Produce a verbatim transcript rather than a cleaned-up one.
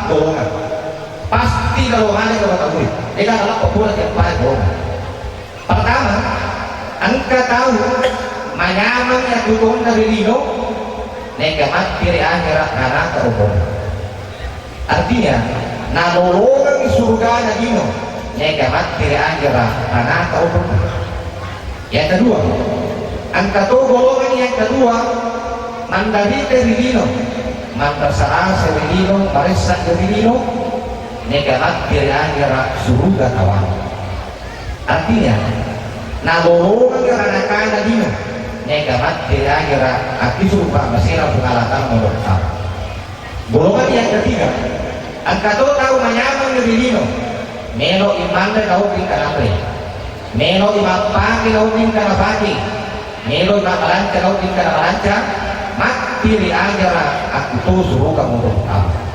Golongan. Pasti kalau ada kalau tahu. Dia kalau pura tiap hari golongan. Pertama, engka tau manyameng yatutonna ri lino, nega matti ri ahera nanata umur. Artinya, nalolongeng surgana lino, nega matti ri ahera nanata umur. Yang kedua, engka to golongan yang kedua, mandarita ri lino, manrasa-rasa ri lino, maressa ri lino, nega matti ri ahera suruga tawang. Artinya, nalolongeng ranakana lino, nega matti ri ahera akkisu pammasena Puang Allah Taala. Golongan yang ketiga, engka to tau manyameng ri lino, melo i manre nawedding kananre, melo i mappake nawedding kanapake, melo i mabbalanca nawedding kanamalanca, matti ri ahera akkuto suruga Puang Allah Taala.